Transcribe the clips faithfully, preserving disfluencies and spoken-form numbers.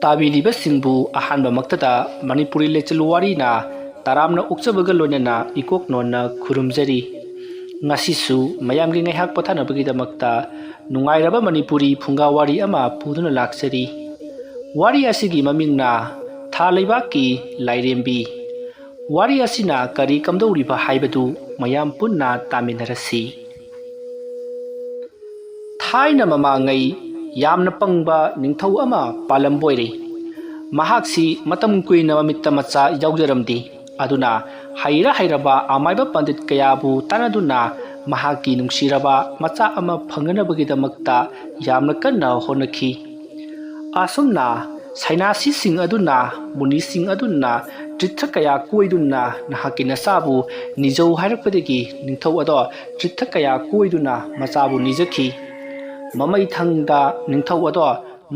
ꯇꯥꯕꯤꯔꯤꯕꯁꯤꯡꯕꯨ ꯑꯍꯥꯟꯕꯃꯛꯇꯗ ꯃꯅꯤꯄꯨꯔꯤ ꯂꯦꯆꯜ ꯋꯥꯔꯤꯅ ꯇꯔꯥꯝꯅ ꯑꯣꯛꯆꯕꯒ ꯂꯣꯏꯅꯅ ꯏꯀꯣꯛ ꯅꯣꯟꯅ ꯈꯨꯔꯨꯝꯖꯔꯤ꯫ ꯉꯁꯤꯁꯨ ꯃꯌꯥꯝꯒꯤ ꯉꯥꯏꯍꯥꯛ ꯄꯣꯊꯥꯅꯕꯒꯤꯗꯃꯛꯇ ꯅꯨꯡꯉꯥꯏꯔꯕ ꯃꯅꯤꯄꯨꯔꯤ ꯐꯨꯡꯒꯥ ꯋꯥꯔꯤ ꯑꯃ ꯄꯨꯗꯨꯅ ꯂꯥꯛꯆꯔꯤ꯫ ꯋꯥꯔꯤ ꯑꯁꯤꯒꯤ ꯃꯃꯤꯡꯅ ꯊꯥ ꯂꯩꯕꯥꯛꯀꯤ ꯂꯥꯏꯔꯦꯝꯕꯤ꯫ ꯋꯥꯔꯤ ꯑꯁꯤꯅ ꯀꯔꯤ ꯀꯝꯗꯧꯔꯤꯕ ꯍꯥꯏꯕꯗꯨ ꯃꯌꯥꯝ ꯄꯨꯟꯅ ꯇꯥꯃꯤꯟꯅꯔꯁꯤ꯫ ꯊꯥꯏꯅ ꯃꯃꯥꯡꯉꯩ ꯌꯥꯝꯅ ꯄꯪꯕ ꯅꯤꯡꯊꯧ ꯑꯃ ꯄꯥꯜꯂꯝꯕ ꯑꯣꯏꯔꯦ꯫ ꯃꯍꯥꯛꯁꯤ ꯃꯇꯝ ꯀꯨꯏꯅ ꯃꯃꯤꯠꯇ ꯃꯆꯥ ꯌꯥꯎꯖꯔꯝꯗꯦ꯫ ꯑꯗꯨꯅ ꯍꯩꯔ ꯍꯩꯔꯕ ꯑꯃꯥꯏꯕ ꯄꯟꯗꯤꯠ ꯀꯌꯥꯕꯨ ꯇꯥꯟꯅꯗꯨꯅ ꯃꯍꯥꯛꯀꯤ ꯅꯨꯡꯁꯤꯔꯕ ꯃꯆꯥ ꯑꯃ ꯐꯪꯅꯅꯕꯒꯤꯗꯃꯛꯇ ꯌꯥꯝꯅ ꯀꯟꯅ ꯍꯣꯠꯅꯈꯤ꯫ ꯑꯁꯨꯝꯅ ꯁꯩꯅꯥꯁꯤꯁꯤꯡ ꯑꯗꯨꯅ, ꯃꯨꯅꯤꯁꯤꯡ ꯑꯗꯨꯅ ꯇꯤꯔꯊ ꯀꯌꯥ ꯀꯣꯏꯗꯨꯅ ꯅꯍꯥꯛꯀꯤ ꯅꯆꯥꯕꯨ ꯅꯤꯖꯧ ꯍꯥꯏꯔꯛꯄꯗꯒꯤ ꯅꯤꯡꯊꯧ ꯑꯗꯣ ꯇꯤꯔꯊ ꯀꯌꯥ ꯀꯣꯏꯗꯨꯅ ꯃꯆꯥꯕꯨ ꯅꯤꯖꯈꯤ꯫ ꯃꯃꯩꯊꯪꯗ ꯅꯤꯡꯊꯧ ꯑꯗꯣ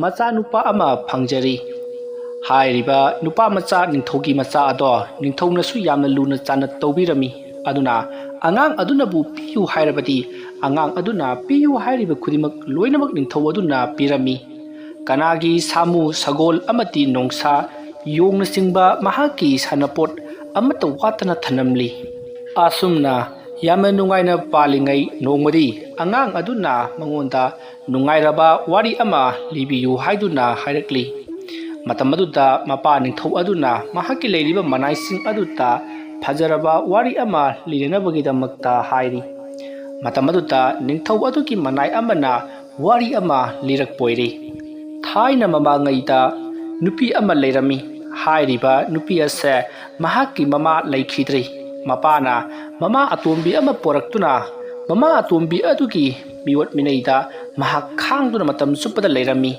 ꯃꯆꯥꯅꯨꯄꯥ ꯑꯃ ꯐꯪꯖꯔꯤ꯫ ꯍꯥꯏꯔꯤꯕ ꯅꯨꯄꯥ ꯃꯆꯥ ꯅꯤꯡꯊꯧꯒꯤ ꯃꯆꯥ ꯑꯗꯣ ꯅꯤꯡꯊꯧꯅꯁꯨ ꯌꯥꯝꯅ ꯂꯨꯅ ꯆꯥꯟꯅ ꯇꯧꯕꯤꯔꯝꯃꯤ꯫ ꯑꯗꯨꯅ ꯑꯉꯥꯡ ꯑꯗꯨꯅꯕꯨ ꯄꯤꯌꯨ ꯍꯥꯏꯔꯕꯗꯤ ꯑꯉꯥꯡ ꯑꯗꯨꯅ ꯄꯤꯌꯨ ꯍꯥꯏꯔꯤꯕ ꯈꯨꯗꯤꯡꯃꯛ ꯂꯣꯏꯅꯃꯛ ꯅꯤꯡꯊꯧ ꯑꯗꯨꯅ ꯄꯤꯔꯝꯃꯤ꯫ ꯀꯅꯥꯒꯤ ꯁꯥꯃꯨ, ꯁꯒꯣꯜ ꯑꯃꯗꯤ ꯅꯣꯡꯁꯥ, ꯌꯣꯡꯅꯆꯤꯡꯕ ꯃꯍꯥꯛꯀꯤ ꯁꯥꯟꯅꯄꯣꯠ ꯑꯃꯠꯇ ꯋꯥꯠꯇꯅ ꯊꯅꯝꯂꯤ꯫ ꯑꯁꯨꯝꯅ ꯌꯥꯝꯅ ꯅꯨꯡꯉꯥꯏꯅ ꯄꯥꯜꯂꯤꯉꯩ ꯅꯣꯡꯃꯗꯤ ꯑꯉꯥꯡ ꯑꯗꯨꯅ ꯃꯉꯣꯟꯗ ꯅꯨꯡꯉꯥꯏꯔꯕ ꯋꯥꯔꯤ ꯑꯃ ꯂꯤꯕꯤꯌꯨ ꯍꯥꯏꯗꯨꯅ ꯍꯥꯏꯔꯛꯂꯤ꯫ ꯃꯇꯝ ꯑꯗꯨꯗ ꯃꯄꯥ ꯅꯤꯡꯊꯧ ꯑꯗꯨꯅ ꯃꯍꯥꯛꯀꯤ ꯂꯩꯔꯤꯕ ꯃꯅꯥꯏꯁꯤꯡ ꯑꯗꯨꯗ ꯐꯖꯔꯕ ꯋꯥꯔꯤ ꯑꯃ ꯂꯤꯅꯅꯕꯒꯤꯗꯃꯛꯇ ꯍꯥꯏꯔꯤ꯫ ꯃꯇꯝ ꯑꯗꯨꯗ ꯅꯤꯡꯊꯧ ꯑꯗꯨꯒꯤ ꯃꯅꯥꯏ ꯑꯃꯅ ꯋꯥꯔꯤ ꯑꯃ ꯂꯤꯔꯛꯄ ꯑꯣꯏꯔꯦ꯫ ꯊꯥꯏꯅ ꯃꯃꯥꯡꯉꯩꯗ ꯅꯨꯄꯤ ꯑꯃ ꯂꯩꯔꯝꯃꯤ꯫ ꯍꯥꯏꯔꯤꯕ ꯅꯨꯄꯤ ꯑꯁꯦ ꯃꯍꯥꯛꯀꯤ ꯃꯃꯥ ꯂꯩꯈꯤꯗ꯭ꯔꯦ꯫ ꯃꯄꯥꯅ ꯃꯃꯥ ꯑꯇꯣꯝꯕꯤ ꯑꯃ ꯄꯣꯔꯛꯇꯨꯅ ꯃꯃꯥ ꯑꯇꯣꯝꯕꯤ ꯑꯗꯨꯒꯤ ꯃꯤꯑꯣꯠ ꯃꯤꯅꯩꯗ ꯃꯍꯥꯛ ꯈꯥꯡꯗꯨꯅ ꯃꯇꯝ ꯆꯨꯞꯄꯗ ꯂꯩꯔꯝꯃꯤ꯫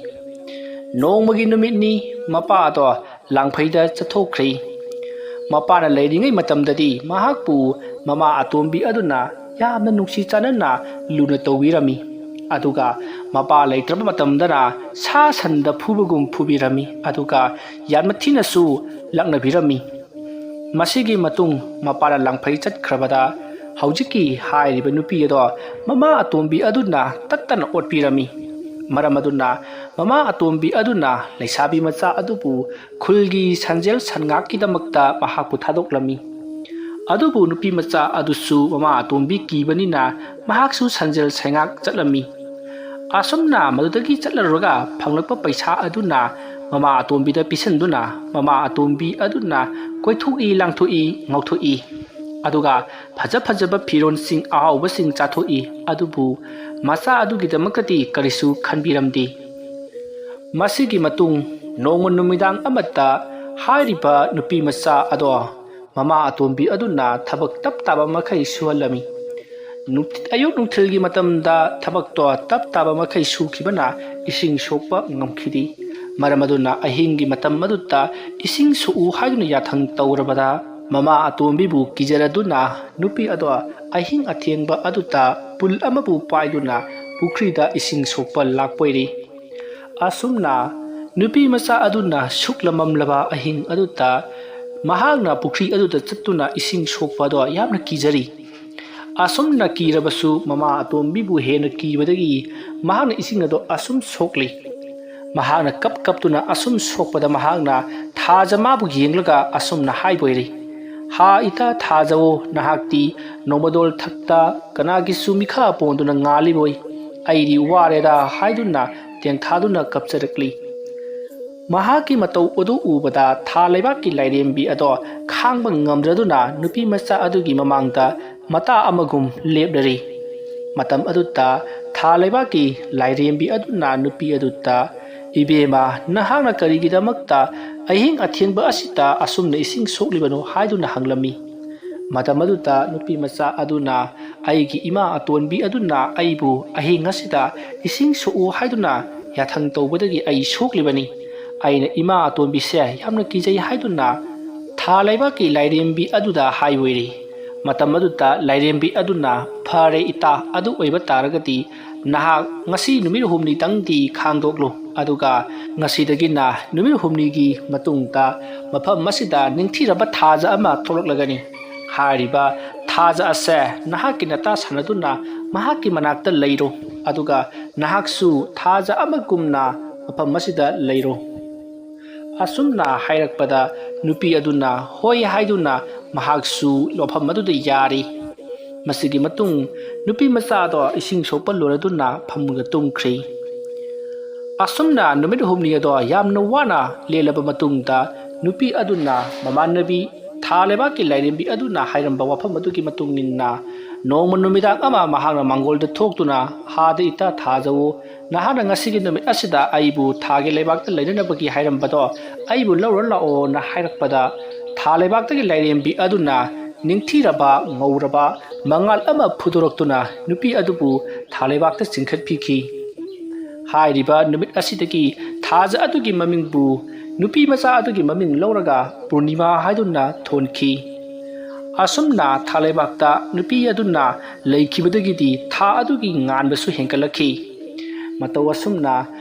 ꯅꯣꯡꯃꯒꯤ ꯅꯨꯃꯤꯠꯅꯤ, ꯃꯄꯥ ꯑꯗꯣ ꯂꯥꯡꯐꯩꯗ ꯆꯠꯊꯣꯛꯈ꯭ꯔꯦ꯫ ꯃꯄꯥꯅ ꯂꯩꯔꯤꯉꯩ ꯃꯇꯝꯗꯗꯤ ꯃꯍꯥꯛꯄꯨ ꯃꯃꯥ ꯑꯇꯣꯝꯕꯤ ꯑꯗꯨꯅ ꯌꯥꯝꯅ ꯅꯨꯡꯁꯤ ꯆꯥꯟꯅꯅ ꯂꯨꯅ ꯇꯧꯕꯤꯔꯝꯃꯤ꯫ ꯑꯗꯨꯒ ꯃꯄꯥ ꯂꯩꯇ꯭ꯔꯕ ꯃꯇꯝꯗꯅ ꯁꯥ ꯁꯟꯗ ꯐꯨꯕꯒꯨꯝ ꯐꯨꯕꯤꯔꯝꯃꯤ꯫ ꯑꯗꯨꯒ ꯌꯥꯝꯅ ꯊꯤꯅꯁꯨ ꯂꯛꯅꯕꯤꯔꯝꯃꯤ꯫ ꯃꯁꯤꯒꯤ ꯃꯇꯨꯡ ꯃꯄꯥꯅ ꯂꯥꯡꯐꯩ ꯆꯠꯈ꯭ꯔꯕꯗ ꯍꯧꯖꯤꯛꯀꯤ ꯍꯥꯏꯔꯤꯕ ꯅꯨꯄꯤ ꯑꯗꯣ ꯃꯃꯥ ꯑꯇꯣꯝꯕꯤ ꯑꯗꯨꯅ ꯇꯠꯇꯅ ꯑꯣꯠꯄꯤꯔꯝꯃꯤ꯫ ꯃꯔꯝ ꯑꯗꯨꯅ ꯃꯃꯥ ꯑꯇꯣꯝꯕꯤ ꯑꯗꯨꯅ ꯂꯩꯁꯥꯕꯤ ꯃꯆꯥ ꯑꯗꯨꯕꯨ ꯈꯨꯜꯒꯤ ꯁꯟꯖꯦꯜ ꯁꯟꯉꯥꯛꯀꯤꯗꯃꯛꯇ ꯃꯍꯥꯛꯄꯨ ꯊꯥꯗꯣꯛꯂꯝꯃꯤ꯫ ꯑꯗꯨꯕꯨ ꯅꯨꯄꯤ ꯃꯆꯥ ꯑꯗꯨꯁꯨ ꯃꯃꯥ ꯑꯇꯣꯝꯕꯤ ꯀꯤꯕꯅꯤꯅ ꯃꯍꯥꯛꯁꯨ ꯁꯟꯖꯦꯜ ꯁꯟꯉꯥꯛ ꯆꯠꯂꯝꯃꯤ꯫ ꯑꯁꯨꯝꯅ ꯃꯗꯨꯗꯒꯤ ꯆꯠꯂꯔꯨꯔꯒ ꯐꯪꯂꯛꯄ ꯄꯩꯁꯥ ꯑꯗꯨꯅ ꯃꯃꯥ ꯑꯇꯣꯝꯕꯤꯗ ꯄꯤꯁꯤꯟꯗꯨꯅ ꯃꯃꯥ ꯑꯇꯣꯝꯕꯤ ꯑꯗꯨꯅ ꯀꯣꯏꯊꯣꯛꯏ, ꯂꯥꯡꯊꯣꯛꯏ, ꯉꯥꯎꯊꯣꯛꯏ꯫ ꯑꯗꯨꯒ ꯐꯖ ꯐꯖꯕ ꯐꯤꯔꯣꯜꯁꯤꯡ ꯑꯍꯥꯎꯕꯁꯤꯡ ꯆꯥꯊꯣꯛꯏ꯫ ꯑꯗꯨꯕꯨ ꯃꯆꯥ ꯑꯗꯨꯒꯤꯗꯃꯛꯇꯗꯤ ꯀꯔꯤꯁꯨ ꯈꯟꯕꯤꯔꯝꯗꯦ꯫ ꯃꯁꯤꯒꯤ ꯃꯇꯨꯡ ꯅꯣꯡꯃ ꯅꯨꯃꯤꯗꯥꯡ ꯑꯃꯠꯇ ꯍꯥꯏꯔꯤꯕ ꯅꯨꯄꯤ ꯃꯆꯥ ꯑꯗꯣ ꯃꯃꯥ ꯑꯇꯣꯝꯕꯤ ꯑꯗꯨꯅ ꯊꯕꯛ ꯇꯞ ꯇꯥꯕ ꯃꯈꯩ ꯁꯨꯍꯜꯂꯝꯃꯤ꯫ ꯅꯨꯡ-, ꯑꯌꯨꯛ ꯅꯨꯡꯊꯤꯜꯒꯤ ꯃꯇꯝꯗ ꯊꯕꯛꯇꯣ ꯇꯞ ꯇꯥꯕ ꯃꯈꯩ ꯁꯨꯈꯤꯕꯅ ꯏꯁꯤꯡ ꯁꯣꯛꯄ ꯉꯝꯈꯤꯗꯦ꯫ ꯃꯔꯝ ꯑꯗꯨꯅ ꯑꯍꯤꯡꯒꯤ ꯃꯇꯝ ꯑꯗꯨꯗ ꯏꯁꯤꯡ ꯁꯣꯛꯎ ꯍꯥꯏꯗꯨꯅ ꯌꯥꯊꯪ ꯇꯧꯔꯕꯗ ꯃꯃꯥ ꯑꯇꯣꯝꯕꯤꯕꯨ ꯀꯤꯖꯔꯗꯨꯅ ꯅꯨꯄꯤ ꯑꯗꯣ ꯑꯍꯤꯡ ꯑꯊꯦꯡꯕ ꯑꯗꯨꯗ ꯄꯨꯜ ꯑꯃꯕꯨ ꯄꯥꯏꯗꯨꯅ ꯄꯨꯈ꯭ꯔꯤꯗ ꯏꯁꯤꯡ ꯁꯣꯛꯄ ꯂꯥꯛꯄꯣꯏꯔꯤ꯫ ꯑꯁꯨꯝꯅ ꯅꯨꯄꯤ ꯃꯆꯥ ꯑꯗꯨꯅ ꯁꯨꯛꯂꯃꯝꯂꯕ ꯑꯍꯤꯡ ꯑꯗꯨꯗ ꯃꯍꯥꯛꯅ ꯄꯨꯈ꯭ꯔꯤ ꯑꯗꯨꯗ ꯆꯠꯇꯨꯅ ꯏꯁꯤꯡ ꯁꯣꯛꯄ ꯑꯗꯣ ꯌꯥꯝꯅ ꯀꯤꯖꯔꯤ꯫ ꯑꯁꯨꯝꯅ ꯀꯤꯔꯕꯁꯨ ꯃꯃꯥ ꯑꯇꯣꯝꯕꯤꯕꯨ ꯍꯦꯟꯅ ꯀꯤꯕꯗꯒꯤ ꯃꯍꯥꯛꯅ ꯏꯁꯤꯡ ꯑꯗꯣ ꯑꯁꯨꯝ ꯁꯣꯛꯂꯤ꯫ ꯃꯍꯥꯛꯅ ꯀꯞ ꯀꯞꯇꯨꯅ ꯑꯁꯨꯝ ꯁꯣꯛꯄꯗ ꯃꯍꯥꯛꯅ ꯊꯥꯖ ꯃꯥꯕꯨ ꯌꯦꯡꯂꯒ ꯑꯁꯨꯝꯅ ꯍꯥꯏꯕꯣꯏꯔꯤ, "ꯍꯥ ꯏꯇꯥ ꯊꯥꯖꯋꯣ, ꯅꯍꯥꯛꯇꯤ ꯅꯣꯡꯃꯗꯣꯜ ꯊꯛꯇ ꯀꯅꯥꯒꯤꯁꯨ ꯃꯤꯈꯥ ꯄꯣꯟꯗꯨꯅ ꯉꯥꯜꯂꯤꯕꯣꯏ꯫ ꯑꯩꯗꯤ ꯋꯥꯔꯦꯗ" ꯍꯥꯏꯗꯨꯅ ꯇꯦꯡꯊꯥꯗꯨꯅ ꯀꯞꯆꯔꯛꯂꯤ꯫ ꯃꯍꯥꯛꯀꯤ ꯃꯇꯧ ꯑꯗꯨ ꯎꯕꯗ ꯊꯥ ꯂꯩꯕꯥꯛꯀꯤ ꯂꯥꯏꯔꯦꯝꯕꯤ ꯑꯗꯣ ꯈꯥꯡꯕ ꯉꯝꯗ꯭ꯔꯗꯨꯅ ꯅꯨꯄꯤ ꯃꯆꯥ ꯑꯗꯨꯒꯤ ꯃꯃꯥꯡꯗ ꯃꯇꯥ ꯑꯃꯒꯨꯝ ꯂꯦꯞꯂꯔꯤ꯫ ꯃꯇꯝ ꯑꯗꯨꯗ ꯊꯥ ꯂꯩꯕꯥꯛꯀꯤ ꯂꯥꯏꯔꯦꯝꯕꯤ ꯑꯗꯨꯅ ꯅꯨꯄꯤ ꯑꯗꯨꯗ, "ꯏꯕꯦꯝꯃ, ꯅꯍꯥꯛꯅ ꯀꯔꯤꯒꯤꯗꯃꯛꯇ ꯑꯍꯤꯡ ꯑꯊꯦꯡꯕ ꯑꯁꯤꯗ ꯑꯁꯨꯝꯅ ꯏꯁꯤꯡ ꯁꯣꯛꯂꯤꯕꯅꯣ?" ꯍꯥꯏꯗꯨꯅ ꯍꯪꯂꯝꯃꯤ꯫ ꯃꯇꯝ ꯑꯗꯨꯗ ꯅꯨꯄꯤ ꯃꯆꯥ ꯑꯗꯨꯅ, "ꯑꯩꯒꯤ ꯏꯃꯥ ꯑꯇꯣꯟꯕꯤ ꯑꯗꯨꯅ ꯑꯩꯕꯨ ꯑꯍꯤꯡ ꯑꯁꯤꯗ ꯏꯁꯤꯡ ꯁꯣꯛꯎ ꯍꯥꯏꯗꯨꯅ ꯌꯥꯊꯪ ꯇꯧꯕꯗꯒꯤ ꯑꯩ ꯁꯣꯛꯂꯤꯕꯅꯤ꯫ ꯑꯩꯅ ꯏꯃꯥ ꯑꯇꯣꯟꯕꯤꯁꯦ ꯌꯥꯝꯅ ꯀꯤꯖꯩ" ꯍꯥꯏꯗꯨꯅ ꯊꯥ ꯂꯩꯕꯥꯛꯀꯤ ꯂꯥꯏꯔꯦꯝꯕꯤ ꯑꯗꯨꯗ ꯍꯥꯏꯕ ꯑꯣꯏꯔꯤ꯫ ꯃꯇꯝ ꯑꯗꯨꯗ ꯂꯥꯏꯔꯦꯝꯕꯤ ꯑꯗꯨꯅ, "ꯐꯔꯦ ꯏꯇꯥ, ꯑꯗꯨ ꯑꯣꯏꯕ ꯇꯥꯔꯒꯗꯤ ꯅꯍꯥꯛ ꯉꯁꯤ ꯅꯨꯃꯤꯠ ꯍꯨꯝꯅꯤꯇꯪꯗꯤ ꯈꯥꯡꯗꯣꯛꯂꯨ, ꯑꯗꯨꯒ ꯉꯁꯤꯗꯒꯤꯅ ꯅꯨꯃꯤꯠ ꯍꯨꯝꯅꯤꯒꯤ ꯃꯇꯨꯡꯗ ꯃꯐꯝ ꯑꯁꯤꯗ ꯅꯤꯡꯊꯤꯔꯕ ꯊꯥꯖ ꯑꯃ ꯊꯣꯛꯂꯛꯂꯒꯅꯤ꯫ ꯍꯥꯏꯔꯤꯕ ꯊꯥꯖ ꯑꯁꯦ ꯅꯍꯥꯛꯀꯤ ꯅꯇꯥ ꯁꯥꯟꯅꯗꯨꯅ ꯃꯍꯥꯛꯀꯤ ꯃꯅꯥꯛꯇ ꯂꯩꯔꯣ꯫ ꯑꯗꯨꯒ ꯅꯍꯥꯛꯁꯨ ꯊꯥꯖ ꯑꯃꯒꯨꯝꯅ ꯃꯐꯝ ꯑꯁꯤꯗ ꯂꯩꯔꯣ꯫ ꯑꯁꯨꯝꯅ ꯍꯥꯏꯔꯛꯄꯗ ꯅꯨꯄꯤ ꯑꯗꯨꯅ ꯍꯣꯏ ꯍꯥꯏꯗꯨꯅ ꯃꯍꯥꯛꯁꯨ ꯃꯐꯝ ꯑꯗꯨꯗ ꯌꯥꯔꯤ꯫ ꯃꯁꯤꯒꯤ ꯃꯇꯨꯡ ꯅꯨꯄꯤ ꯃꯆꯥ ꯑꯗꯣ ꯏꯁꯤꯡ ꯁꯣꯛꯄ ꯂꯣꯏꯔꯗꯨꯅ ꯐꯃꯨꯡꯗ ꯇꯨꯝꯈ꯭ꯔꯤ꯫ ꯑꯁꯨꯝꯅ ꯅꯨꯃꯤꯠ ꯍꯨꯝꯅꯤ ꯑꯗꯣ ꯌꯥꯝꯅ ꯋꯥꯅ ꯂꯦꯜꯂꯕ ꯃꯇꯨꯡꯗ ꯅꯨꯄꯤ ꯑꯗꯨꯅ ꯃꯃꯥꯟꯅꯕꯤ ꯊꯥ ꯂꯩꯕꯥꯛꯀꯤ ꯂꯥꯏꯔꯦꯝꯕꯤ ꯑꯗꯨꯅ ꯍꯥꯏꯔꯝꯕ ꯋꯥꯐꯝ ꯑꯗꯨꯒꯤ ꯃꯇꯨꯡ ꯏꯟꯅ ꯅꯣꯡꯃ ꯅꯨꯃꯤꯗꯥꯡ ꯑꯃ ꯃꯍꯥꯛꯅ ꯃꯥꯡꯒꯣꯜꯗ ꯊꯣꯛꯇꯨꯅ ꯍꯥꯗ ꯏꯇꯥ ꯊꯥꯖꯋꯣ, ꯅꯍꯥꯛꯅ ꯉꯁꯤꯒꯤ ꯅꯨꯃꯤꯠ ꯑꯁꯤꯗ ꯑꯩꯕꯨ ꯊꯥꯒꯤ ꯂꯩꯕꯥꯛꯇ ꯂꯩꯅꯅꯕꯒꯤ ꯍꯥꯏꯔꯝꯕꯗꯣ ꯑꯩꯕꯨ ꯂꯧꯔ ꯂꯥꯛꯑꯣꯅ ꯍꯥꯏꯔꯛꯄꯗ ꯊꯥ ꯂꯩꯕꯥꯛꯇꯒꯤ ꯂꯥꯏꯔꯦꯝꯕꯤ ꯑꯗꯨꯅ ꯅꯤꯡꯊꯤꯔꯕ ꯉꯧꯔꯕ ꯃꯉꯥꯜ ꯑꯃ ꯐꯨꯗꯣꯔꯛꯇꯨꯅ ꯅꯨꯄꯤ ꯑꯗꯨꯕꯨ ꯊꯥ ꯂꯩꯕꯥꯛꯇ ꯆꯤꯡꯈꯠꯄꯤꯈꯤ꯫ ꯍꯥꯏꯔꯤꯕ ꯅꯨꯃꯤꯠ ꯑꯁꯤꯗꯒꯤ ꯊꯥꯖ ꯑꯗꯨꯒꯤ ꯃꯃꯤꯡꯕꯨ ꯅꯨꯄꯤ ꯃꯆꯥ ꯑꯗꯨꯒꯤ ꯃꯃꯤꯡ ꯂꯧꯔꯒ ꯄꯨꯔꯅꯤꯃꯥ ꯍꯥꯏꯗꯨꯅ ꯊꯣꯟꯈꯤ꯫ ꯑꯁꯨꯝꯅ ꯊꯥ ꯂꯩꯕꯥꯛꯇ ꯅꯨꯄꯤ ꯑꯗꯨꯅ ꯂꯩꯈꯤꯕꯗꯒꯤꯗꯤ ꯊꯥ ꯑꯗꯨꯒꯤ ꯉꯥꯟꯕꯁꯨ ꯍꯦꯟꯒꯠꯂꯛꯈꯤ꯫ ꯃꯇꯧ ꯑꯁꯨꯝꯅ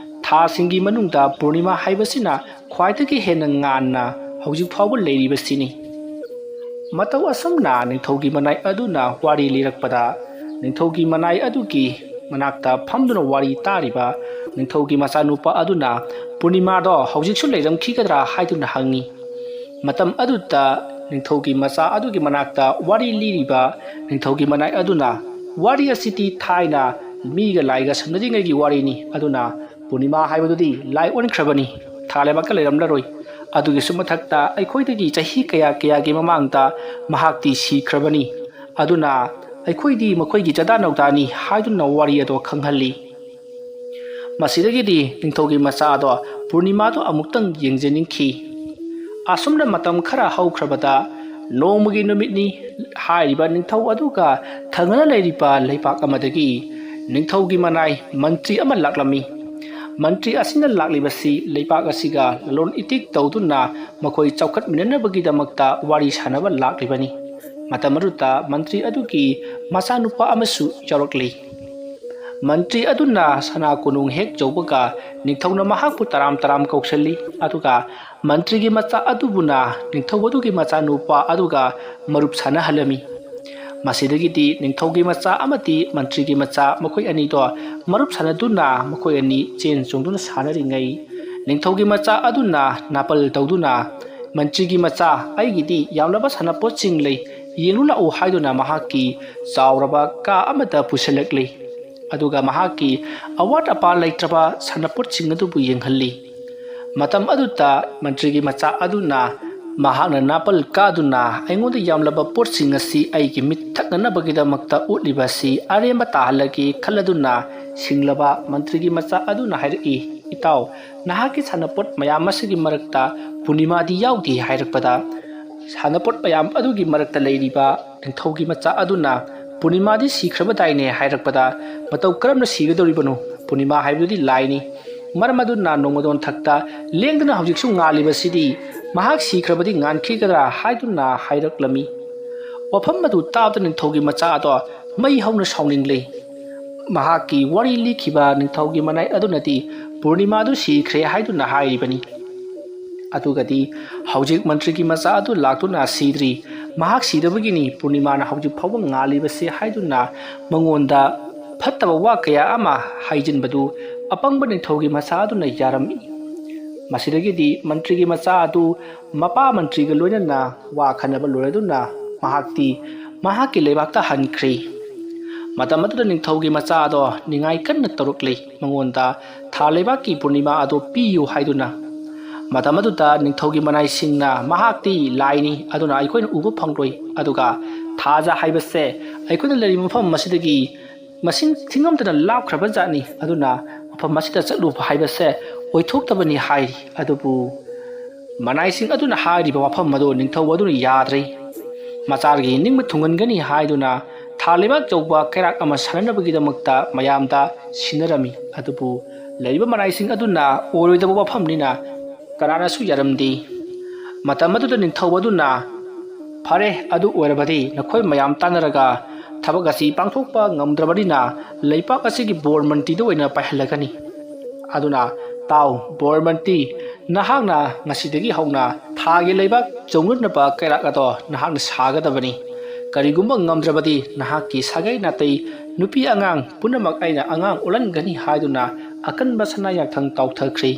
ꯊꯥꯁꯤꯡꯒꯤ ꯃꯅꯨꯡꯗ ꯄꯨꯔꯅꯤꯃꯥ ꯍꯥꯏꯕꯁꯤꯅ ꯈ꯭ꯋꯥꯏꯗꯒꯤ ꯍꯦꯟꯅ ꯉꯥꯟꯅ ꯍꯧꯖꯤꯛ ꯐꯥꯎꯕ ꯂꯩꯔꯤꯕꯁꯤꯅꯤ꯫ ꯃꯇꯧ ꯑꯁꯨꯝꯅ ꯅꯤꯡꯊꯧꯒꯤ ꯃꯅꯥꯏ ꯑꯗꯨꯅ ꯋꯥꯔꯤ ꯂꯤꯔꯛꯄꯗ ꯅꯤꯡꯊꯧꯒꯤ ꯃꯅꯥꯏ ꯑꯗꯨꯒꯤ ꯃꯅꯥꯛꯇ ꯐꯝꯗꯨꯅ ꯋꯥꯔꯤ ꯇꯥꯔꯤꯕ ꯅꯤꯡꯊꯧꯒꯤ ꯃꯆꯥꯅꯨꯄꯥ ꯑꯗꯨꯅ ꯄꯨꯔꯅꯤꯃꯥꯗꯣ ꯍꯧꯖꯤꯛꯁꯨ ꯂꯩꯔꯝꯈꯤꯒꯗ꯭ꯔꯥ ꯍꯥꯏꯗꯨꯅ ꯍꯪꯉꯤ꯫ ꯃꯇꯝ ꯑꯗꯨꯗ ꯅꯤꯡꯊꯧꯒꯤ ꯃꯆꯥ ꯑꯗꯨꯒꯤ ꯃꯅꯥꯛꯇ ꯋꯥꯔꯤ ꯂꯤꯔꯤꯕ ꯅꯤꯡꯊꯧꯒꯤ ꯃꯅꯥꯏ ꯑꯗꯨꯅ ꯋꯥꯔꯤ ꯑꯁꯤꯗꯤ ꯊꯥꯏꯅ ꯃꯤꯒ ꯂꯥꯏꯒ ꯁꯝꯅꯔꯤꯉꯩꯒꯤ ꯋꯥꯔꯤꯅꯤ, ꯑꯗꯨꯅ ꯄꯨꯔꯅꯤꯃꯥ ꯍꯥꯏꯕꯗꯨꯗꯤ ꯂꯥꯏ ꯑꯣꯟꯈ꯭ꯔꯕꯅꯤ, ꯊꯥ ꯂꯩꯕꯥꯛꯇ ꯂꯩꯔꯝꯂꯔꯣꯏ꯫ ꯑꯗꯨꯒꯤꯁꯨ ꯃꯊꯛꯇ ꯑꯩꯈꯣꯏꯗꯒꯤ ꯆꯍꯤ ꯀꯌꯥ ꯀꯌꯥꯒꯤ ꯃꯃꯥꯡꯗ ꯃꯍꯥꯛꯇꯤ ꯁꯤꯈ꯭ꯔꯕꯅꯤ꯫ ꯑꯗꯨꯅ ꯑꯩꯈꯣꯏꯗꯤ ꯃꯈꯣꯏꯒꯤ ꯆꯗꯥ ꯅꯧꯗꯥꯅꯤ ꯍꯥꯏꯗꯨꯅ ꯋꯥꯔꯤ ꯑꯗꯣ ꯈꯪꯍꯜꯂꯤ꯫ ꯃꯁꯤꯗꯒꯤꯗꯤ ꯅꯤꯡꯊꯧꯒꯤ ꯃꯆꯥ ꯑꯗꯣ ꯄꯨꯔꯅꯤꯃꯥꯗꯣ ꯑꯃꯨꯛꯇꯪ ꯌꯦꯡꯖꯅꯤꯡꯈꯤ꯫ ꯑꯁꯨꯝꯅ ꯃꯇꯝ ꯈꯔ ꯍꯧꯈ꯭ꯔꯕꯗ ꯅꯣꯡꯃꯒꯤ ꯅꯨꯃꯤꯠꯅꯤ꯫ ꯍꯥꯏꯔꯤꯕ ꯅꯤꯡꯊꯧ ꯑꯗꯨꯒ ꯊꯪꯅꯅ ꯂꯩꯔꯤꯕ ꯂꯩꯄꯥꯛ ꯑꯃꯗꯒꯤ ꯅꯤꯡꯊꯧꯒꯤ ꯃꯅꯥꯏ ꯃꯟꯇ꯭ꯔꯤ ꯑꯃ ꯂꯥꯛꯂꯝꯃꯤ꯫ ꯃꯟꯇ꯭ꯔꯤ ꯑꯁꯤꯅ ꯂꯥꯛꯂꯤꯕꯁꯤ ꯂꯩꯄꯥꯛ ꯑꯁꯤꯒ ꯂꯂꯣꯟ ꯏꯇꯤꯛ ꯇꯧꯗꯨꯅ ꯃꯈꯣꯏ ꯆꯥꯎꯈꯠꯃꯤꯟꯅꯅꯕꯒꯤꯗꯃꯛꯇ ꯋꯥꯔꯤ ꯁꯥꯅꯕ ꯂꯥꯛꯂꯤꯕꯅꯤ꯫ ꯃꯇꯝ ꯑꯗꯨꯗ ꯃꯟꯇ꯭ꯔꯤ ꯑꯗꯨꯒꯤ ꯃꯆꯥꯅꯨꯄꯥ ꯑꯃꯁꯨ ꯌꯥꯎꯔꯛꯂꯤ꯫ ꯃꯟꯇ꯭ꯔꯤ ꯑꯗꯨꯅ ꯁꯅꯥ ꯀꯣꯅꯨꯡ ꯍꯦꯛ ꯌꯧꯕꯒ ꯅꯤꯡꯊꯧꯅ ꯃꯍꯥꯛꯄꯨ ꯇꯔꯥꯝ ꯇꯔꯥꯝ ꯀꯧꯁꯜꯂꯤ, ꯑꯗꯨꯒ ꯃꯟꯇ꯭ꯔꯤꯒꯤ ꯃꯆꯥ ꯑꯗꯨꯕꯨꯅ ꯅꯤꯡꯊꯧ ꯑꯗꯨꯒꯤ ꯃꯆꯥꯅꯨꯄꯥ ꯑꯗꯨꯒ ꯃꯔꯨꯞ ꯁꯥꯟꯅꯍꯜꯂꯝꯃꯤ꯫ ꯃꯁꯤꯗꯒꯤꯗꯤ ꯅꯤꯡꯊꯧꯒꯤ ꯃꯆꯥ ꯑꯃꯗꯤ ꯃꯟꯇ꯭ꯔꯤꯒꯤ ꯃꯆꯥ ꯃꯈꯣꯏ ꯑꯅꯤꯗꯣ ꯃꯔꯨꯞ ꯁꯥꯟꯅꯗꯨꯅ ꯃꯈꯣꯏ ꯑꯅꯤ ꯆꯦꯟ ꯆꯣꯡꯗꯨꯅ ꯁꯥꯟꯅꯔꯤꯉꯩ, ꯅꯤꯡꯊꯧꯒꯤ ꯃꯆꯥ ꯑꯗꯨꯅ ꯅꯥꯄꯜ ꯇꯧꯗꯨꯅ, "ꯃꯟꯇ꯭ꯔꯤꯒꯤ ꯃꯆꯥ, ꯑꯩꯒꯤꯗꯤ ꯌꯥꯝꯂꯕ ꯁꯥꯟꯅꯄꯣꯠꯁꯤꯡ ꯂꯩ, ꯌꯦꯡꯂꯨ ꯂꯥꯛꯎ" ꯍꯥꯏꯗꯨꯅ ꯃꯍꯥꯛꯀꯤ ꯆꯥꯎꯔꯕ ꯀꯥ ꯑꯃꯗ ꯄꯨꯁꯤꯜꯂꯛꯂꯤ꯫ ꯑꯗꯨꯒ ꯃꯍꯥꯛꯀꯤ ꯑꯋꯥꯠ ꯑꯄꯥ ꯂꯩꯇ꯭ꯔꯕ ꯁꯥꯟꯅꯄꯣꯠꯁꯤꯡ ꯑꯗꯨꯕꯨ ꯌꯦꯡꯍꯜꯂꯤ꯫ ꯃꯇꯝ ꯑꯗꯨꯗ ꯃꯟꯇ꯭ꯔꯤꯒꯤ ꯃꯆꯥ ꯑꯗꯨꯅ ꯃꯍꯥꯛꯅ ꯅꯥꯄꯜ ꯀꯥꯗꯨꯅ, "ꯑꯩꯉꯣꯟꯗ ꯌꯥꯝꯂꯕ ꯄꯣꯠꯁꯤꯡ ꯑꯁꯤ ꯑꯩꯒꯤ ꯃꯤꯠ ꯊꯛꯅꯅꯕꯒꯤꯗꯃꯛꯇ ꯎꯠꯂꯤꯕ ꯑꯁꯤ ꯑꯔꯦꯝꯕ ꯇꯥꯍꯜꯂꯒꯦ" ꯈꯜꯂꯗꯨꯅ ꯁꯤꯡꯂꯕ ꯃꯟꯇ꯭ꯔꯤꯒꯤ ꯃꯆꯥ ꯑꯗꯨꯅ ꯍꯥꯏꯔꯛꯏ, "ꯏꯇꯥꯎ, ꯅꯍꯥꯛꯀꯤ ꯁꯥꯟꯅꯄꯣꯠ ꯃꯌꯥꯝ ꯑꯁꯤꯒꯤ ꯃꯔꯛꯇ ꯄꯨꯔꯅꯤꯃꯥꯗꯤ ꯌꯥꯎꯗꯦ" ꯍꯥꯏꯔꯛꯄꯗ, ꯁꯥꯟꯅꯄꯣꯠ ꯃꯌꯥꯝ ꯑꯗꯨꯒꯤ ꯃꯔꯛꯇ ꯂꯩꯔꯤꯕ ꯅꯤꯡꯊꯧꯒꯤ ꯃꯆꯥ ꯑꯗꯨꯅ, "ꯄꯨꯔꯅꯤꯃꯥꯗꯤ ꯁꯤꯈ꯭ꯔꯕꯗꯥꯏꯅꯦ" ꯍꯥꯏꯔꯛꯄꯗ, "ꯃꯇꯧ ꯀꯔꯝꯅ ꯁꯤꯒꯗꯧꯔꯤꯕꯅꯣ? ꯄꯨꯔꯅꯤꯃꯥ ꯍꯥꯏꯕꯗꯨꯗꯤ ꯂꯥꯏꯅꯤ꯫ ꯃꯔꯝ ꯑꯗꯨꯅ ꯅꯣꯡꯃꯗꯣꯟ ꯊꯛꯇ ꯂꯦꯡꯗꯅ ꯍꯧꯖꯤꯛꯁꯨ ꯉꯥꯜꯂꯤꯕꯁꯤꯗꯤ, ꯃꯍꯥꯛ ꯁꯤꯈ꯭ꯔꯕꯗꯤ ꯉꯥꯟꯈꯤꯒꯗ꯭ꯔꯥ?" ꯍꯥꯏꯗꯨꯅ ꯍꯥꯏꯔꯛꯂꯝꯃꯤ꯫ ꯋꯥꯐꯝ ꯑꯗꯨ ꯇꯥꯕꯗ ꯅꯤꯡꯊꯧꯒꯤ ꯃꯆꯥ ꯑꯗꯣ ꯃꯩ ꯍꯧꯅ ꯁꯥꯎꯅꯤꯡꯂꯦ꯫ ꯃꯍꯥꯛꯀꯤ ꯋꯥꯔꯤ ꯂꯤꯈꯤꯕ ꯅꯤꯡꯊꯧꯒꯤ ꯃꯅꯥꯏ ꯑꯗꯨꯅꯗꯤ ꯄꯨꯔꯅꯤꯃꯥꯗꯨ ꯁꯤꯈ꯭ꯔꯦ ꯍꯥꯏꯗꯨꯅ ꯍꯥꯏꯔꯤꯕꯅꯤ꯫ ꯑꯗꯨꯒꯗꯤ ꯍꯧꯖꯤꯛ ꯃꯟꯇ꯭ꯔꯤꯒꯤ ꯃꯆꯥ ꯑꯗꯨ ꯂꯥꯛꯇꯨꯅ ꯁꯤꯗ꯭ꯔꯤ, ꯃꯍꯥꯛ ꯁꯤꯗꯕꯒꯤꯅꯤ ꯄꯨꯔꯅꯤꯃꯥꯅ ꯍꯧꯖꯤꯛ ꯐꯥꯎꯕ ꯉꯥꯜꯂꯤꯕꯁꯤ ꯍꯥꯏꯗꯨꯅ ꯃꯉꯣꯟꯗ ꯐꯠꯇꯕ ꯋꯥ ꯀꯌꯥ ꯑꯃ ꯍꯥꯏꯖꯤꯟꯕꯗꯨ ꯑꯄꯪꯕ ꯅꯤꯡꯊꯧꯒꯤ ꯃꯆꯥ ꯑꯗꯨꯅ ꯌꯥꯔꯝꯃꯤ꯫ ꯃꯁꯤꯗꯒꯤꯗꯤ ꯃꯟꯇ꯭ꯔꯤꯒꯤ ꯃꯆꯥ ꯑꯗꯨ ꯃꯄꯥ ꯃꯟꯇ꯭ꯔꯤꯒ ꯂꯣꯏꯅꯅ ꯋꯥ ꯈꯟꯅꯕ ꯂꯣꯏꯔꯗꯨꯅ ꯃꯍꯥꯛꯇꯤ ꯃꯍꯥꯛꯀꯤ ꯂꯩꯕꯥꯛꯇ ꯍꯟꯈ꯭ꯔꯦ꯫ ꯃꯇꯝ ꯑꯗꯨꯗ ꯅꯤꯡꯊꯧꯒꯤ ꯃꯆꯥ ꯑꯗꯣ ꯅꯤꯡꯉꯥꯏ ꯀꯟꯅ ꯇꯧꯔꯛꯂꯤ꯫ ꯃꯉꯣꯟꯗ ꯊꯥ ꯂꯩꯕꯥꯛꯀꯤ ꯄꯨꯔꯅꯤꯃꯥ ꯑꯗꯣ ꯄꯤꯌꯨ ꯍꯥꯏꯗꯨꯅ꯫ ꯃꯇꯝ ꯑꯗꯨꯗ ꯅꯤꯡꯊꯧꯒꯤ ꯃꯅꯥꯏꯁꯤꯡꯅ, "ꯃꯍꯥꯛꯇꯤ ꯂꯥꯏꯅꯤ, ꯑꯗꯨꯅ ꯑꯩꯈꯣꯏꯅ ꯎꯕ ꯐꯪꯂꯣꯏ꯫ ꯑꯗꯨꯒ ꯊꯥꯖ ꯍꯥꯏꯕꯁꯦ ꯑꯩꯈꯣꯏꯅ ꯂꯩꯔꯤꯕ ꯃꯐꯝ ꯑꯁꯤꯗꯒꯤ ꯃꯁꯤꯡ ꯊꯤꯉꯝꯗꯅ ꯂꯥꯞꯈ꯭ꯔꯕ ꯖꯥꯠꯅꯤ꯫ ꯑꯗꯨꯅ ꯃꯐꯝ ꯑꯁꯤꯗ ꯆꯠꯂꯨꯕ ꯍꯥꯏꯕꯁꯦ ꯑꯣꯏꯊꯣꯛꯇꯕꯅꯤ" ꯍꯥꯏꯔꯤ꯫ ꯑꯗꯨꯕꯨ ꯃꯅꯥꯏꯁꯤꯡ ꯑꯗꯨꯅ ꯍꯥꯏꯔꯤꯕ ꯋꯥꯐꯝ ꯑꯗꯨ ꯅꯤꯡꯊꯧ ꯑꯗꯨꯅ ꯌꯥꯗ꯭ꯔꯦ꯫ ꯃꯆꯥꯒꯤ ꯅꯤꯡꯕ ꯊꯨꯡꯍꯟꯒꯅꯤ ꯍꯥꯏꯗꯨꯅ ꯊꯥ ꯂꯩꯕꯥꯛ ꯌꯧꯕ ꯀꯩꯔꯥꯛ ꯑꯃ ꯁꯥꯟꯅꯅꯕꯒꯤꯗꯃꯛꯇ ꯃꯌꯥꯝꯗ ꯁꯤꯟꯅꯔꯝꯃꯤ꯫ ꯑꯗꯨꯕꯨ ꯂꯩꯔꯤꯕ ꯃꯅꯥꯏꯁꯤꯡ ꯑꯗꯨꯅ ꯑꯣꯏꯔꯣꯏꯗꯕ ꯋꯥꯐꯝꯅꯤꯅ ꯀꯅꯥꯅꯁꯨ ꯌꯥꯔꯝꯗꯦ꯫ ꯃꯇꯝ ꯑꯗꯨꯗ ꯅꯤꯡꯊꯧ ꯑꯗꯨꯅ, "ꯐꯔꯦ, ꯑꯗꯨ ꯑꯣꯏꯔꯕꯗꯤ ꯅꯈꯣꯏ ꯃꯌꯥꯝ ꯇꯥꯟꯅꯔꯒ ꯊꯕꯛ ꯑꯁꯤ ꯄꯥꯡꯊꯣꯛꯄ ꯉꯝꯗ꯭ꯔꯕꯅꯤꯅ ꯂꯩꯄꯥꯛ ꯑꯁꯤꯒꯤ ꯕꯣꯔ ꯃꯟꯇ꯭ꯔꯤꯗ ꯑꯣꯏꯅ ꯄꯥꯏꯍꯜꯂꯒꯅꯤ꯫ ꯑꯗꯨꯅ ꯇꯥꯎ, ꯕꯣꯔ ꯃꯟꯇ꯭ꯔꯤ, ꯅꯍꯥꯛꯅ ꯉꯁꯤꯗꯒꯤ ꯍꯧꯅ ꯊꯥꯒꯤ ꯂꯩꯕꯥꯛ ꯆꯧꯅꯅꯕ ꯀꯩꯔꯥꯛ ꯑꯗꯣ ꯅꯍꯥꯛꯅ ꯁꯥꯒꯗꯕꯅꯤ꯫ ꯀꯔꯤꯒꯨꯝꯕ ꯉꯝꯗ꯭ꯔꯕꯗꯤ ꯅꯍꯥꯛꯀꯤ ꯁꯥꯒꯩ ꯅꯥꯇꯩ, ꯅꯨꯄꯤ ꯑꯉꯥꯡ ꯄꯨꯝꯅꯃꯛ ꯑꯩꯅ ꯑꯉꯥꯡ ꯑꯣꯜꯍꯟꯒꯅꯤ" ꯍꯥꯏꯗꯨꯅ ꯑꯀꯟꯕ ꯁꯅꯥ ꯌꯥꯡꯊꯪ ꯀꯥꯎꯊꯈ꯭ꯔꯦ꯫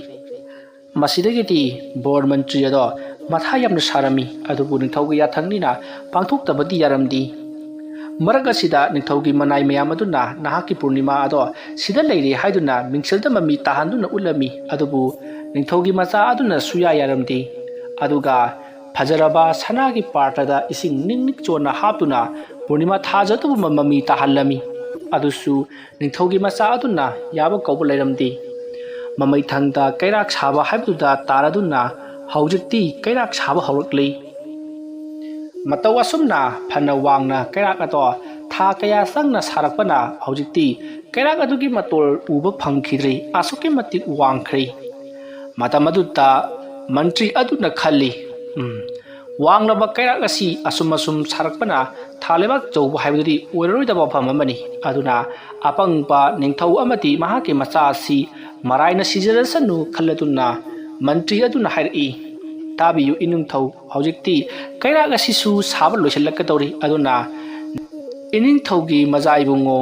ꯃꯁꯤꯗꯒꯤꯗꯤ ꯕꯣꯔ ꯃꯟꯇ꯭ꯔꯤ ꯑꯗꯣ ꯃꯊꯥ ꯌꯥꯝꯅ ꯁꯥꯔꯝꯃꯤ, ꯑꯗꯨꯕꯨ ꯅꯤꯡꯊꯧꯒꯤ ꯌꯥꯊꯪꯅꯤꯅ ꯄꯥꯡꯊꯣꯛꯇꯕꯗꯤ ꯌꯥꯔꯝꯗꯦ꯫ ꯃꯔꯛ ꯑꯁꯤꯗ ꯅꯤꯡꯊꯧꯒꯤ ꯃꯅꯥꯏ ꯃꯌꯥꯝ ꯑꯗꯨꯅ ꯅꯍꯥꯛꯀꯤ ꯄꯨꯔꯅꯤꯃꯥ ꯑꯗꯣ ꯁꯤꯗ ꯂꯩꯔꯦ ꯍꯥꯏꯗꯨꯅ ꯃꯤꯡꯁꯦꯜꯗ ꯃꯃꯤ ꯇꯥꯍꯟꯗꯨꯅ ꯎꯠꯂꯝꯃꯤ, ꯑꯗꯨꯕꯨ ꯅꯤꯡꯊꯧꯒꯤ ꯃꯆꯥ ꯑꯗꯨꯅ ꯁꯨꯌꯥ ꯌꯥꯔꯝꯗꯦ꯫ ꯑꯗꯨꯒ ꯐꯖꯔꯕ ꯁꯅꯥꯒꯤ ꯄꯥꯇ꯭ꯔꯗ ꯏꯁꯤꯡ ꯅꯤꯛ ꯅꯤꯛ ꯆꯣꯟꯅ ꯍꯥꯞꯇꯨꯅ ꯄꯨꯔꯅꯤꯃꯥ ꯊꯥꯖꯗꯨꯕ ꯃꯃꯤ ꯇꯥꯍꯜꯂꯝꯃꯤ꯫ ꯑꯗꯨꯁꯨ ꯅꯤꯡꯊꯧꯒꯤ ꯃꯆꯥ ꯑꯗꯨꯅ ꯌꯥꯕ ꯀꯧꯕ ꯂꯩꯔꯝꯗꯦ꯫ ꯃꯃꯩꯊꯪꯗ ꯀꯩꯔꯥꯛ ꯁꯥꯕ ꯍꯥꯏꯕꯗꯨꯗ ꯇꯥꯔꯗꯨꯅ ꯍꯧꯖꯤꯛꯇꯤ ꯀꯩꯔꯥꯛ ꯁꯥꯕ ꯍꯧꯔꯛꯂꯤ꯫ ꯃꯇꯧ ꯑꯁꯨꯝꯅ ꯐꯅ ꯋꯥꯡꯅ ꯀꯩꯔꯥꯛ ꯑꯗꯣ ꯊꯥ ꯀꯌꯥ ꯆꯪꯅ ꯁꯥꯔꯛꯄꯅ ꯍꯧꯖꯤꯛꯇꯤ ꯀꯩꯔꯥꯛ ꯑꯗꯨꯒꯤ ꯃꯇꯣꯜ ꯎꯕ ꯐꯪꯈꯤꯗ꯭ꯔꯦ, ꯑꯁꯨꯛꯀꯤ ꯃꯇꯤꯛ ꯋꯥꯡꯈ꯭ꯔꯦ꯫ ꯃꯇꯝ ꯑꯗꯨꯗ ꯃꯟꯇ꯭ꯔꯤ ꯑꯗꯨꯅ ꯈꯜꯂꯤ, "ꯎꯝ, ꯋꯥꯡꯂꯕ ꯀꯩꯔꯥꯛ ꯑꯁꯤ ꯑꯁꯨꯝ ꯑꯁꯨꯝ ꯁꯥꯔꯛꯄꯅ ꯊꯥ ꯂꯩꯕꯥꯛ ꯆꯧꯕ ꯍꯥꯏꯕꯗꯨꯗꯤ ꯑꯣꯏꯔꯔꯣꯏꯗꯕ ꯋꯥꯐꯝ ꯑꯃꯅꯤ꯫ ꯑꯗꯨꯅ ꯑꯄꯪꯕ ꯅꯤꯡꯊꯧ ꯑꯃꯗꯤ ꯃꯍꯥꯛꯀꯤ ꯃꯆꯥ ꯑꯁꯤ ꯃꯔꯥꯏꯅ ꯁꯤꯖꯔꯁꯅꯨ" ꯈꯜꯂꯗꯨꯅ ꯃꯟꯇ꯭ꯔꯤ ꯑꯗꯨꯅ ꯍꯥꯏꯔꯛꯏ, "ꯇꯥꯕꯤꯌꯨ ꯏꯅꯤꯡꯊꯧ, ꯍꯧꯖꯤꯛꯇꯤ ꯀꯩꯔꯥꯛ ꯑꯁꯤꯁꯨ ꯁꯥꯕ ꯂꯣꯏꯁꯤꯜꯂꯛꯀꯗꯧꯔꯤ, ꯑꯗꯨꯅ ꯏꯅꯤꯡꯊꯧꯒꯤ ꯃꯆꯥ ꯏꯕꯨꯡꯉꯣ,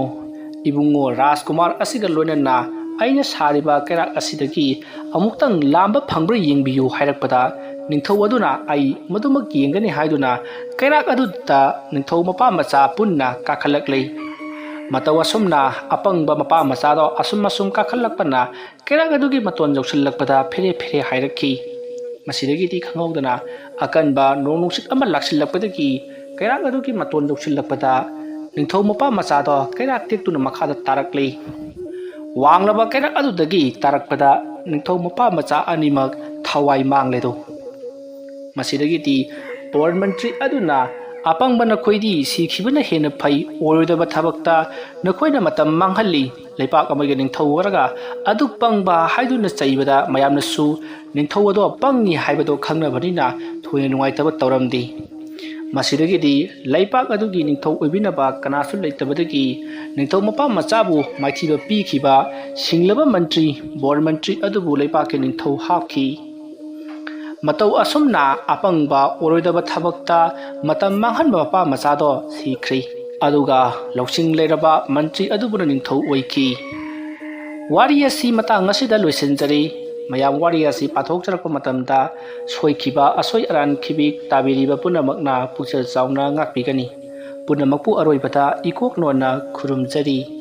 ꯏꯕꯨꯡꯉꯣ ꯔꯥꯖꯀꯨꯃꯥꯔ ꯑꯁꯤꯒ ꯂꯣꯏꯅꯅ ꯑꯩꯅ ꯁꯥꯔꯤꯕ ꯀꯩꯔꯥꯛ ꯑꯁꯤꯗꯒꯤ ꯑꯃꯨꯛꯇꯪ ꯂꯥꯝꯕ ꯐꯪꯕ꯭ꯔꯥ ꯌꯦꯡꯕꯤꯌꯨ" ꯍꯥꯏꯔꯛꯄꯗ, ꯅꯤꯡꯊꯧ ꯑꯗꯨꯅ "ꯑꯩ ꯃꯗꯨꯃꯛ ꯌꯦꯡꯒꯅꯤ" ꯍꯥꯏꯗꯨꯅ ꯀꯩꯔꯥꯛ ꯑꯗꯨꯗ ꯅꯤꯡꯊꯧ ꯃꯄꯥ ꯃꯆꯥ ꯄꯨꯟꯅ ꯀꯥꯈꯠꯂꯛꯂꯤ꯫ ꯃꯇꯧ ꯑꯁꯨꯝꯅ ꯑꯄꯪꯕ ꯃꯄꯥ ꯃꯆꯥꯗꯣ ꯑꯁꯨꯝ ꯑꯁꯨꯝ ꯀꯥꯈꯠꯂꯛꯄꯅ ꯀꯩꯔꯥꯛ ꯑꯗꯨꯒꯤ ꯃꯇꯣꯟ ꯌꯧꯁꯤꯜꯂꯛꯄꯗ ꯐꯦꯔꯦ ꯐꯦꯔꯦ ꯍꯥꯏꯔꯛꯈꯤ꯫ ꯃꯁꯤꯗꯒꯤꯗꯤ ꯈꯪꯍꯧꯗꯅ ꯑꯀꯟꯕ ꯅꯣꯡ ꯅꯨꯡꯁꯤꯠ ꯑꯃ ꯂꯥꯛꯁꯤꯜꯂꯛꯄꯗꯒꯤ ꯀꯩꯔꯥꯛ ꯑꯗꯨꯒꯤ ꯃꯇꯣꯟ ꯌꯧꯁꯤꯜꯂꯛꯄꯗ ꯅꯤꯡꯊꯧ ꯃꯄꯥ ꯃꯆꯥꯗꯣ ꯀꯩꯔꯥꯛ ꯇꯦꯛꯇꯨꯅ ꯃꯈꯥꯗ ꯇꯥꯔꯛꯂꯤ꯫ ꯋꯥꯡꯂꯕ ꯀꯩꯔꯥꯛ ꯑꯗꯨꯗꯒꯤ ꯇꯥꯔꯛꯄꯗ ꯅꯤꯡꯊꯧ ꯃꯄꯥ ꯃꯆꯥ ꯑꯅꯤꯃꯛ ꯊꯋꯥꯏ ꯃꯥꯡꯂꯦꯗꯣ꯫ ꯃꯁꯤꯗꯒꯤꯗꯤ ꯕꯣꯔ ꯃꯟꯇ꯭ꯔꯤ ꯑꯗꯨꯅ, "ꯑꯄꯪꯕ ꯅꯈꯣꯏꯗꯤ ꯁꯤꯈꯤꯕꯅ ꯍꯦꯟꯅ ꯐꯩ, ꯑꯣꯏꯔꯣꯏꯗꯕ ꯊꯕꯛꯇ ꯅꯈꯣꯏꯅ ꯃꯇꯝ ꯃꯥꯡꯍꯜꯂꯤ꯫ ꯂꯩꯄꯥꯛ ꯑꯃꯒꯤ ꯅꯤꯡꯊꯧ ꯑꯣꯏꯔꯒ ꯑꯗꯨꯛ ꯄꯪꯕ" ꯍꯥꯏꯗꯨꯅ ꯆꯩꯕꯗ ꯃꯌꯥꯝꯅꯁꯨ ꯅꯤꯡꯊꯧ ꯑꯗꯣ ꯄꯪꯉꯤ ꯍꯥꯏꯕꯗꯣ ꯈꯪꯅꯕꯅꯤꯅ ꯊꯣꯏꯅ ꯅꯨꯡꯉꯥꯏꯇꯕ ꯇꯧꯔꯝꯗꯦ꯫ ꯃꯁꯤꯗꯒꯤꯗꯤ ꯂꯩꯄꯥꯛ ꯑꯗꯨꯒꯤ ꯅꯤꯡꯊꯧ ꯑꯣꯏꯕꯤꯅꯕ ꯀꯅꯥꯁꯨ ꯂꯩꯇꯕꯗꯒꯤ ꯅꯤꯡꯊꯧ ꯃꯄꯥ ꯃꯆꯥꯕꯨ ꯃꯥꯏꯊꯤꯕ ꯄꯤꯈꯤꯕ ꯁꯤꯡꯂꯕ ꯃꯟꯇ꯭ꯔꯤ ꯕꯣꯔ ꯃꯟꯇ꯭ꯔꯤ ꯑꯗꯨꯕꯨ ꯂꯩꯄꯥꯛꯀꯤ ꯅꯤꯡꯊꯧ ꯍꯥꯞꯈꯤ꯫ ꯃꯇꯧ ꯑꯁꯨꯝꯅ ꯑꯄꯪꯕ ꯑꯣꯏꯔꯣꯏꯗꯕ ꯊꯕꯛꯇ ꯃꯇꯝ ꯃꯥꯡꯍꯟꯕ ꯃꯄꯥ ꯃꯆꯥꯗꯣ ꯁꯤꯈ꯭ꯔꯤ꯫ ꯑꯗꯨꯒ ꯂꯧꯁꯤꯡ ꯂꯩꯔꯕ ꯃꯟꯇ꯭ꯔꯤ ꯑꯗꯨꯕꯨꯅ ꯅꯤꯡꯊꯧ ꯑꯣꯏꯈꯤ꯫ ꯋꯥꯔꯤ ꯑꯁꯤ ꯃꯇꯥꯡ ꯑꯁꯤꯗ ꯂꯣꯏꯁꯤꯟꯖꯔꯤ꯫ ꯃꯌꯥꯝ ꯋꯥꯔꯤ ꯑꯁꯤ ꯄꯥꯊꯣꯛꯆꯔꯛꯄ ꯃꯇꯝꯗ ꯁꯣꯏꯈꯤꯕ ꯑꯁꯣꯏ ꯑꯔꯥꯟ ꯈꯤꯕꯤꯛ ꯇꯥꯕꯤꯔꯤꯕ ꯄꯨꯝꯅꯃꯛꯅ ꯄꯨꯛꯆꯦꯜ ꯆꯥꯎꯅ ꯉꯥꯛꯄꯤꯒꯅꯤ꯫ ꯄꯨꯝꯅꯃꯛꯄꯨ ꯑꯔꯣꯏꯕꯗ ꯏꯀꯣꯛ ꯅꯣꯟꯅ ꯈꯨꯔꯨꯝꯖꯔꯤ꯫